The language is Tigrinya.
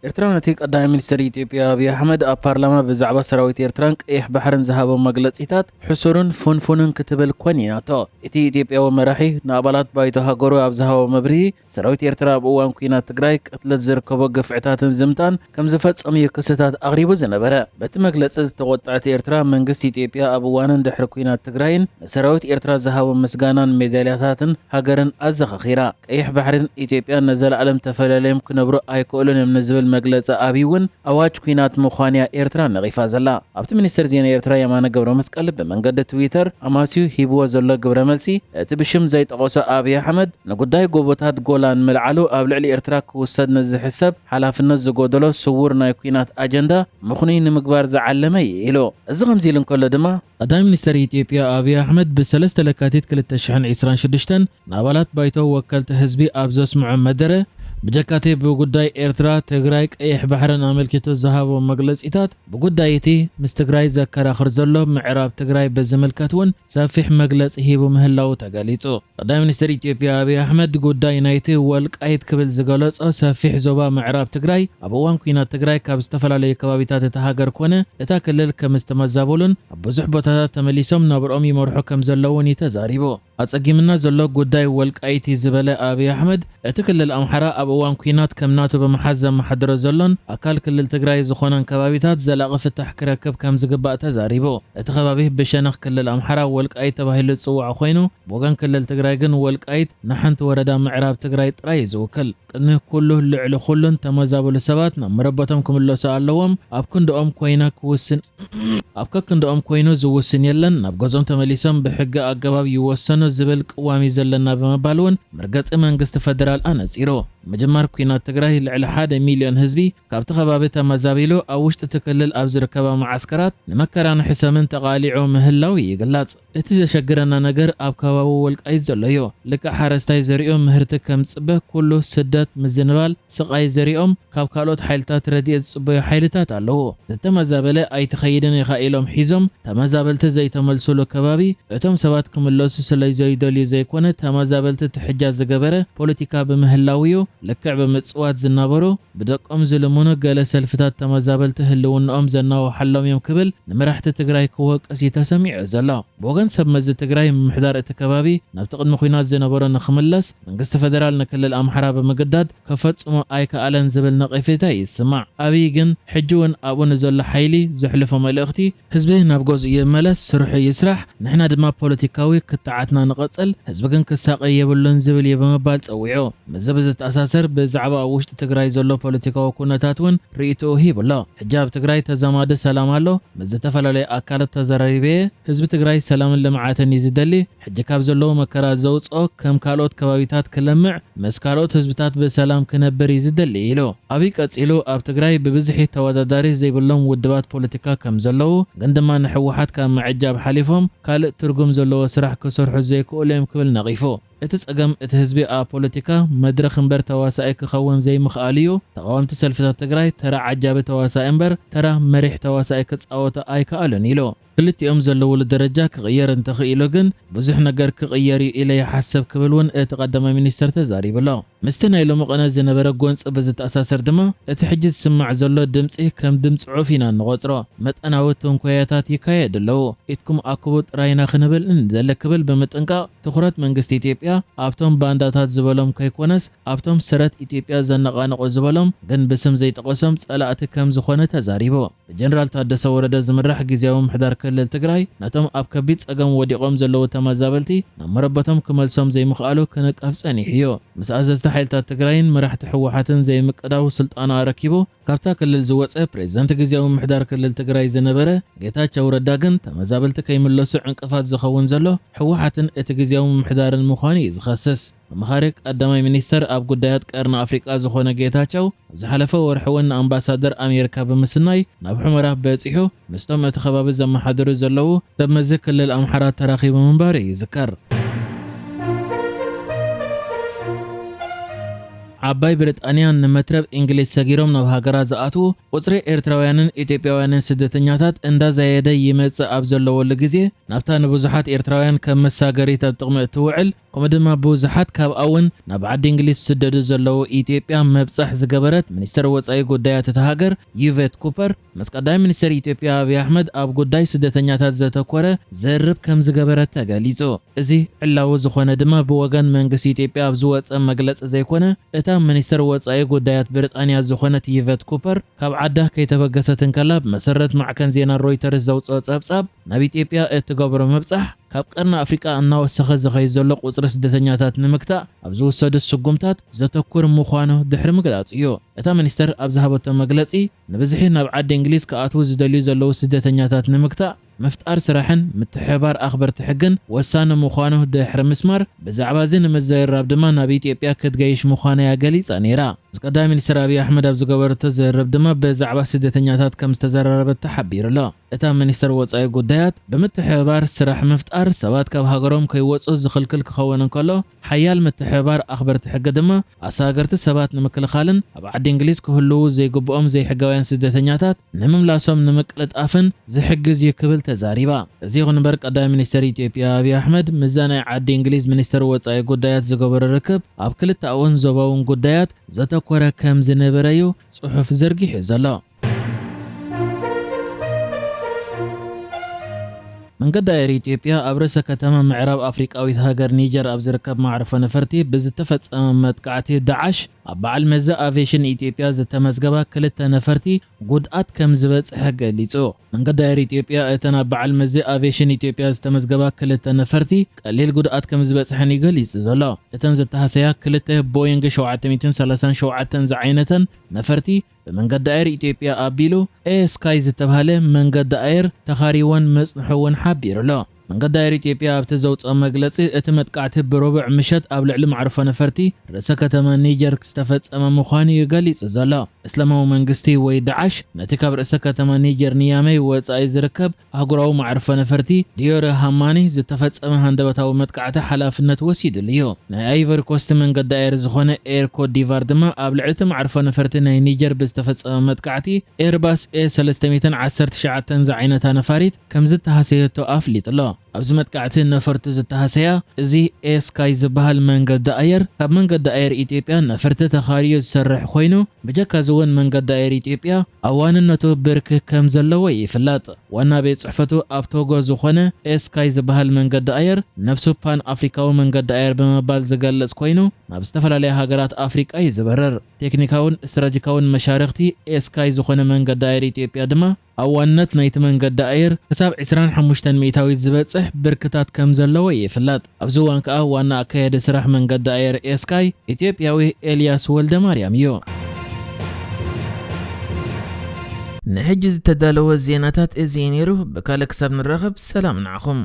ኤርትራውነቲ ቀዳማይ ሚኒስትር ኢትዮጵያ ኣብይ ኣሕመድ ኣብ ፓርላማ ብዛዕባ ሰራዊት ኤርትራን ቀይሕ ባሕርን ዝሃቦ መግለጺታት ሕሱርን ፍንፉንን ክትብል ኮኒናቶ። እቲ ኢትዮጵያዊ መራሒ ንኣባላት ባይቶ ሃገሩ ኣብ ዝሃቦ መብርሂ፣ ሰራዊት ኤርትራ ኣብ እዋን ኲናት ትግራይ ቅትለት ዝርከቦ ግፍዕታትን ዝምታን ከም ዝፈጸሙ እዩ ክስታት ኣቕሪቡ ዝነበረ። በቲ መግለጺ ዝተቖጠዐት ኤርትራ፣ መንግስቲ ኢትዮጵያ ኣብ እዋንን ድሕሪ ኲናት ትግራይን ንሰራዊት ኤርትራ ዝሃቦ ምስጋናን ሜዳልያታትን ሃገርን ኣዘኻኺራ። ቀይሕ ባሕርን ኢትዮጵያን ንዘለኣለም ተፈላለዮም ክነብሩ ኣይክእሉን እዮም ንዝብል መግለጺ ኣብይ እውን ኣዋጅ ኲናት ምዃንያ ኤርትራ ነቒፋ ዘላ። ኣብቲ ሚኒስትር ዜና ኤርትራ የማነ ገብረ መስቀል ብመንገዲ ትዊተር ኣማስዩ ሂብዎ ዘሎ ግብረ መልሲ፣ እቲ ብሽም ዘይጠቐሶ ኣብይ ኣሕመድ ንጉዳይ ጎቦታት ጎላን ምልዓሉ ኣብ ልዕሊ ኤርትራ ክውሰድ ንዝሕሰብ ሓላፍነት ዝጎደሎ ስዉር ናይ ኲናት ኣጀንዳ ምኽኑይ ንምግባር ዝዓለመ እዩ ኢሉ። እዚ ከምዚ ኢሉ እንከሎ ድማ፣ ቀዳማይ ሚኒስትር ኢትዮጵያ ኣብይ ኣሕመድ ብሰለስተ ለካቲት ክልተ ሽሕን ዕስራን ሽዱሽተን ንኣባላት ባይቶ ወከልቲ ህዝቢ ኣብ ዘስምዖ መደረ፣ ብጀካቲ ብጉዳይ ኤርትራ፣ ትግራይ፣ ቀይሕ ባሕርን ኣመልኪቱ ዝሃቦ መግለጺታት፣ ብጉዳይ እቲ ምስ ትግራይ ዘከራኽር ዘሎ ምዕራብ ትግራይ ብዝምልከት እውን ሰፊሕ መግለጺ ሂቡ ምህላዉ ተገሊጹ። ቀዳማይ ሚኒስትር ኢትዮጵያ ኣብይ ኣሕመድ ጉዳይ ናይቲ ወልቃይት ክብል ዝገለጾ ሰፊሕ ዞባ ምዕራብ ትግራይ ኣብ እዋን ኲናት ትግራይ ካብ ዝተፈላለዩ ከባቢታት እታ ሃገር ኮነ እታ ክልል ከም ዝተመዛበሉን ኣብ ብዙሕ ቦታታት ተመሊሶም ናብርኦም ይመርሑ ከም ዘለውን እዩ ተዛሪቡ። ኣጸጊምና ዘሎ ጉዳይ ወልቃይት እዩ ዝበለ ኣብይ ኣሕመድ፣ እቲ ክልል ኣምሓራ ኣብ እዋን ኲናት ከም ናቱ ብምሓዝ ዘመሓድሮ ዘሎን ኣካል ክልል ትግራይ ዝኾነን ከባቢታት ዘላቒ ፍታሕ ክረክብ ከም ዝግባእ ተዛሪቡ። እቲ ከባቢ ብሸነኽ ክልል ኣምሓራ ወልቃይት ተባሂሉ ዝጽዋዕ ኮይኑ፣ ብወገን ክልል ትግራይ ግን ወልቃይት ንሓንቲ ወረዳ ምዕራብ ትግራይ ጥራይ እዩ ዝውክል። ቅድሚ ኩሉ፣ ልዕሊ ኩሉን ተመዛበሉ ሰባት ናብ መረበቶም ክምለሱ ኣለዎም። ኣብ ክንድኦም ኮይና ክውስን ኣብ ከክንድኦም ኮይኑ ዝውስን የለን፣ ናብ ገዝኦም ተመሊሶም ብሕጊ ኣገባብ ይወሰኑ ዝብል ቅዋም እዩ ዘለና ብምባል እውን መርገጺ መንግስቲ ፈደራል ኣነጺሩ። ምጅማር ኲናት ትግራይ ልዕሊ ሓደ ሚልዮን ህዝቢ ካብቲ ከባቢ ተመዛቢሉ ኣብ ውሽጢ እቲ ክልል ኣብ ዝርከባ መዓስከራት ንመከራን ሕሰምን ተቓሊዑ ምህላው ይግለጽ። እቲ ዘሸግረና ነገር ኣብ ከባቢ ወልቃይት ዘሎ እዩ። ልክዕ ሓረስታይ ዘሪኡ ምህርቲ ከም ዝጽበ ኩሉ ስደት፣ ምዝንባል፣ ስቓይ ዘሪኦም ካብ ካልኦት ሓይልታት ረድኤት ዝጽበዩ ሓይልታት ኣለዉ። ዝተመዛበለ ኣይትኸይድን ኢኻ ኢሎም ሒዞም ተመዛበልቲ ዘይተመልሱሉ ከባቢ እቶም ሰባት ክምለሱ ስለ ዘይደልዩ ዘይኮነ ተመዛበልቲ ትሕጃ ዝገበረ ፖለቲካ ብምህላው እዩ። ልክዕ ብምጽዋት ዝናበሩ ብደቆም ዝልምኑ ገለ ሰልፍታት ተመዛበልቲ ህልውንኦም ዘናውሓሎም እዮም ክብል ንመራሕቲ ትግራይ ክወቅስ እዩ ተሰሚዑ ዘሎ። ብወገን ሰብ መዚ ትግራይ ምምሕዳር እቲ ከባቢ ናብቲ ቅድሚ ኲናት ዝነበሮ ንኽምለስ መንግስቲ ፈደራል ንክልል ኣምሓራ ብምግዳድ ከፈጽሞ ኣይከኣለን ዝብል ነቐፌታ ይስማዕ። ኣብይ ግን ሕጂ እውን ኣብኡ ንዘሎ ሓይሊ ዘሕልፎ መልእኽቲ ህዝቢ ናብ ገዝኡ ይመለስ፣ ስርሑ ይስራሕ፣ ንሕና ድማ ፖለቲካዊ ክትዓትና ንቐጽል፣ ህዝቢ ግን ክሳቐይ የብሉን ዝብል እዩ ብምባል ጸዊዑ። ምስዚ ብዝተኣሳሰር ብዛዕባ ኣብ ውሽጢ ትግራይ ዘሎ ፖለቲካዊ ኩነታት እውን ርእይቶኡ ሂቡ ኣሎ። ሕጂ ኣብ ትግራይ ተዛማዲ ሰላም ኣሎ፣ ምስ ዝተፈላለዩ ኣካላት ተዘራሪበ እየ። ህዝቢ ትግራይ ሰላምን ልምዓትን እዩ ዝደሊ። ሕጂ ካብ ዘለዎ መከራ ዘውፅኦ ከም ካልኦት ከባቢታት ክለምዕ፣ ምስ ካልኦት ህዝብታት ብሰላም ክነብር እዩ ዝደሊ ኢሉ። ኣብይ ቀፂሉ ኣብ ትግራይ ብብዝሒ ተወዳዳሪ ዘይብሎም ውድባት ፖለቲካ ከም ዘለዉ ግን ድማ ንሕወሓት ካብ ምዕጃብ ሓሊፎም ካልእ ትርጉም ዘለዎ ስራሕ ክሰርሑ ዘይክእሉ እዮም ክብል ነቒፉ። እቲ ጸገም እቲ ህዝቢ ኣብ ፖለቲካ መድረኽ እምበር ተዋሳኣይ ክኸውን ዘይምኽኣሉ እዩ። ተቓወምቲ ሰልፍታት ትግራይ ተራ ዓጃቢ ተዋሳኣይ እምበር ተራ መሪሕ ተዋሳኣይ ክጻወቱ ኣይከኣሉን ኢሉ። ክልቲኦም ዘለውሉ ደረጃ ክቕየር እንተኽኢሉ ግን ብዙሕ ነገር ክቕየር እዩ ኢለ ይሓሰብ ክብል እውን እቲ ቀዳማይ ሚኒስተር ተዛሪቡ ኣሎ። ምስቲ ናይ ሎሚ ቐነ ዝነበረ ጎንጺ ብዝተኣሳሰር ድማ እቲ ሕጂ ዝስማዕ ዘሎ ድምጺ ከም ድምጺ ዑፍ ኢና እንቖጽሮ። መጠናዊ ትንኮያታት ይካየድ ኣለዉ። ኢድኩም ኣክቡ ጥራይና ክንብል እንደለ ክብል ብምጥንቃቕ ትኹረት መንግስቲ ኢትዮጵያ ኣብቶም ባንዳታት ዝበሎም ከይኮነስ ኣብቶም ሰረት ኢትዮጵያ ዘነቓንቑ ዝበሎም ግን ብስም ዘይጠቐሶም ጸላእቲ ከም ዝኾነ ተዛሪቡ። ብጀነራል ታደሰ ወረደ ዝምራሕ ግዝያዊ ምምሕዳር ክልል ትግራይ ነቶም ኣብ ከቢድ ጸገም ወዲቖም ዘለዉ ተመዛበልቲ ናብ መረበቶም ክመልሶም ዘይምኽኣሉ ክንቀፍ ጸኒሑ እዩ። ምስ ኣዘዝቲ ሓይልታት ትግራይን መራሕቲ ህወሓትን ዘይምቅዳው ስልጣኑ ኣረኪቡ ካብታ ክልል ዝወጸ ፕሬዝደንት ግዝያዊ ምምሕዳር ክልል ትግራይ ዝነበረ ጌታቸው ረዳ ግን ተመዛበልቲ ከይምለሱ ዕንቅፋት ዝኸውን ዘሎ ህወሓትን እቲ ግዝያዊ ምምሕዳርን ምዃኑ እዩ ዝኸስስ። ኣማኻሪ ቀዳማይ ሚኒስተር ኣብ ጉዳያት ቀርኒ ኣፍሪቃ ዝኾነ ጌታቸው ኣብ ዝሓለፈ ወርሒ እውን ንኣምባሳደር ኣሜሪካ ብምስናይ ናብ ሑመራ በጺሑ ምስቶም እቲ ከባቢ ዘመሓድሩ ዘለዉ ሰብ መዚ ክልል ኣምሓራ ተራኺቡ ምንባሩ ይዝከር። ዓባይ ብሪጣንያ ንመትረብ እንግሊዝ ሰጊሮም ናብ ሃገራ ዝኣትዉ ቁጽሪ ኤርትራውያንን ኢትዮጵያውያንን ስደተኛታት እንዳዛየደ ይመጽእ ኣብ ዘለወሉ ግዜ፣ ናብታ ንብዙሓት ኤርትራውያን ከም መሳገሪት ኣብ ጥቕሚ እትውዕል፣ ከምኡ ድማ ብዙሓት ካብኣ እውን ናብ ዓዲ እንግሊዝ ዝስደዱ ዘለዉ ኢትዮጵያ መብጻሕ ዝገበረት ሚኒስተር ወጻኢ ጉዳያት እታ ሃገር ዩቬት ኩፐር፣ ምስ ቀዳማይ ሚኒስተር ኢትዮጵያ ኣብይ ኣሕመድ ኣብ ጉዳይ ስደተኛታት ዘተኮረ ዝርርብ ከም ዝገበረት ተገሊጹ። እዚ ዕላዊ ዝኾነ ድማ ብወገን መንግስቲ ኢትዮጵያ ኣብ ዝወጸ መግለጺ ዘይኮነ፣ እታ ሚኒስተር ወጻኢ ጉዳያት ብሪጣንያ ዝኾነት ዩቬት ኩፐር ካብ ዓዳ ከይተበገሰት እንከላ፣ ብመሰረት ማዕከን ዜና ሮይተርስ ዘውጽኦ ጸብጻብ፣ ናብ ኢትዮጵያ እትገብሮ ምብጻሕ ካብ ቀርኒ ኣፍሪቃ እናወሰኸ ዝኸይድ ዘሎ ቁጽሪ ስደተኛታት ንምግታእ ኣብ ዝውሰዱ ስጉምታት ዘተኩር ምዃኑ ድሕሪ ምግላጹ እዩ። እታ ሚኒስተር ኣብ ዝሃበቶ መግለጺ፣ ንብዝሒ ናብ ዓዲ እንግሊዝ ክኣትዉ ዝደልዩ ዘለዉ ስደተኛታት ንምግታእ፣ ምፍጣር ስራሕን ምትሕብባር ኣኽበርቲ ሕግን ወሳኒ ምዃኑ ድሕሪ ምስማር፣ ብዛዕባ እዚ ንምዝርራብ ድማ ናብ ኢትዮጵያ ክትገይሽ ምዃና እያ ገሊጻ ነይራ። ምስ ቀዳማይ ሚኒስተር ኣብይ ኣሕመድ ኣብ ዝገበረቶ ዝርርብ ድማ ብዛዕባ ስደተኛታት ከም ዝተዘራረበት ተሓቢሩ ኣሎ። እታ ሚኒስተር ወጻኢ ጉዳያት፣ ብምትሕብባር ስራሕ ምፍጣር፣ ሰባት ካብ ሃገሮም ከይወጹ ዝኽልክል ክኸውን እንከሎ፣ ሓያል ምትሕብባር ኣኽበርቲ ሕጊ ድማ ኣሳገርቲ ሰባት ንምክልኻልን ኣብ ዓዲ እንግሊዝ ክህልዉ ዘይግብኦም ዘይሕጋውያን ስደተኛታት ንምምላሶም ንምቅልጣፍን ዝሕግዝ እዩ ክብል ተዛሪባ። እዚ ይኹን እምበር ቀዳማይ ሚኒስተር ኢትዮጵያ ኣብይ ኣሕመድ ምስዛ ናይ ዓዲ እንግሊዝ ሚኒስተር ወጻኢ ጉዳያት ዝገበሮ ርክብ ኣብ ክልተኣውን ዞባውን ጉዳያት ዘተኮረ ከም ዝነበረ እዩ ጽሑፍ ዘርጊሑ ዘሎ። መንገዲ ኣየር ኢትዮጵያ ኣብ ርእሰ ከተማ ምዕራብ ኣፍሪቃዊት ሃገር ኒጀር ኣብ ዝርከብ መዕርፎ ነፈርቲ ብዝተፈጸመ መጥቃዕቲ ዳዓሽ ኣብ በዓል መዚ ኣቪዬሽን ኢትዮጵያ ዝተመዝገባ ክልተ ነፈርቲ ጉድኣት ከም ዝበጽሐ ገሊጹ። መንገዲ ኣየር ኢትዮጵያ እተን ኣብ በዓል መዚ ኣቪዬሽን ኢትዮጵያ ዝተመዝገባ ክልተ ነፈርቲ ቀሊል ጉድኣት ከም ዝበጽሐን እዩ ገሊጹ ዘሎ። እተን ዝተሃሰያ ክልተ ቦይንግ ሸውዓተ ሚእትን ሰላሳን ሸውዓተን ዝዓይነተን ነፈርቲ ብመንገዲ ኣየር ኢትዮጵያ ኣቢሉ ኤር ስካይ ዝተባህለ መንገዲ ኣየር ተኻሪወን መጽንሑ እውን ሓቢሩ ኣሎ። መንገዲ ኣየር ኢትዮጵያ ኣብቲ ዘውፅኦ መግለፂ፣ እቲ መጥቃዕቲ ብረቡዕ ምሸት ኣብ ልዕሊ መዕርፎ ነፈርቲ ርእሰ ከተማ ኒጀር ዝተፈጸመ ምዃኑ እዩ ገሊጹ ዘሎ። እስላማዊ መንግስቲ ወይ ዳዓሽ ነቲ ካብ ርእሰ ከተማ ኒጀር ንያመይ ወጻኢ ዝርከብ ኣህጉራዊ መዕርፎ ነፈርቲ ዲዮረ ሃማኒ ዝተፈጸመ ሃንደበታዊ መጥቃዕቲ ሓላፍነት ወሲድሉ እዩ። ናይ ኣይቨሪ ኮስት መንገዲ ኣየር ዝኾነ ኤር ኮት ዲቫር ድማ ኣብ ልዕሊ እቲ መዕርፎ ነፈርቲ ናይ ኒጀር ብዝተፈጸመ መጥቃዕቲ ኤርባስ ኤ ሰለስተ ሚእትን ዓሰርተ ትሽዓተን ዝዓይነታ ነፋሪት ከም ዝተሃሰየቶ ኣፍሊጡ ኣሎ። ኣብዚ መጥቃዕቲ ነፈርቱ ዝተሃሰያ እዚ ኤር ስካይ ዝበሃል መንገዲ ኣየር ካብ መንገዲ ኣየር ኢትዮጵያ ነፈርቲ ተኻርዩ ዝሰርሕ ኮይኑ፣ ብጀካ እዚ እውን መንገዲ ኣየር ኢትዮጵያ ኣብ ዋንነቱ ብርኪ ከም ዘለዎ ይፍለጥ። ዋና ቤት ጽሕፈቱ ኣብ ቶጎ ዝኾነ ኤር ስካይ ዝበሃል መንገዲ ኣየር ነብሱ ፓን ኣፍሪካዊ መንገዲ ኣየር ብምባል ዝገልጽ ኮይኑ፣ ናብ ዝተፈላለያ ሃገራት ኣፍሪቃ እዩ ዝበርር። ቴክኒካውን ስትራቴጂካውን መሻርኽቲ ኤር ስካይ ዝኾነ መንገዲ ኣየር ኢትዮጵያ ድማ ኣብ ዋንነት ናይቲ መንገዲ ኣየር ክሳብ ዕስራን ሓሙሽተን ሚእታዊት ዝበጽሕ ብርክታት ከም ዘለዎ ይፍለጥ። ኣብዚ እዋን ከኣ ዋና ኣካያዲ ስራሕ መንገዲ ኣየር ኤር ስካይ ኢትዮጵያዊ ኤልያስ ወልደ ማርያም እዩ። ንሕጂ ዝተዳለወ ዜናታት እዚ እዩ ነይሩ። ብካልእ ክሳብ ንራኸብ ሰላም ንዓኹም።